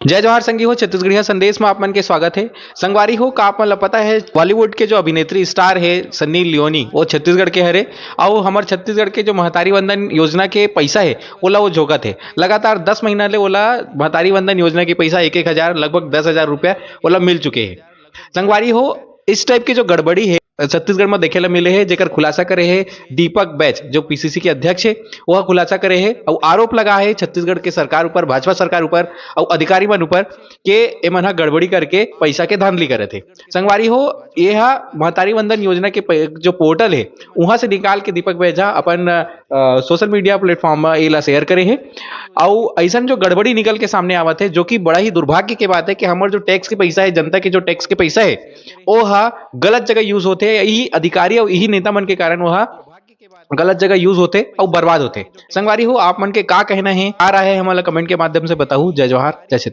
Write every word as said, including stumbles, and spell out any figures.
जय जोहार संगी हो, छत्तीसगढ़िया संदेश में आप मन के स्वागत है। संगवारी हो, का आप मन ला पता है, बॉलीवुड के जो अभिनेत्री स्टार है सन्नी लियोनी, वो छत्तीसगढ़ के हरे। अउ हमर छत्तीसगढ़ के जो महतारी वंदन योजना के पैसा है, ओला वो जोगत है। लगातार दस महीना ले ओला महतारी वंदन योजना के पैसा एक एक हजार, लगभग दस हजार रुपया ओला मिल चुके हैं। संगवारी हो, इस टाइप के जो गड़बड़ी है छत्तीसगढ़ में देखे ला मिले है, जेकर खुलासा करे है दीपक बैज, जो पीसीसी के अध्यक्ष है, वह खुलासा करे है। अउ आरोप लगा है छत्तीसगढ़ के सरकार ऊपर, भाजपा सरकार ऊपर, अउ अधिकारी मन ऊपर, के एमन ह गड़बड़ी करके पैसा के धांधली करे थे। संगवारी हो, ये हा महतारी वंदन योजना के प-, जो पोर्टल है, वहां से निकाल के दीपक बैज हा अपन सोशल मीडिया प्लेटफॉर्म में एला शेयर करे है। अउ ऐसन जो गड़बड़ी निकल के सामने आवत है, जो कि बड़ा ही दुर्भाग्य के बात है कि हमर जो टैक्स के पैसा है, जनता के जो टैक्स के पैसा है, ओ हा गलत जगह यूज होते, यही अधिकारी अउ यही नेता मन के कारण वो हा गलत जगह यूज होते अउ बर्बाद होते। संगवारी हो, आप मन के का कहना है, आ रहा है, हमला कमेंट के माध्यम से बताहू। जय जोहार, जय छत्तीसगढ़।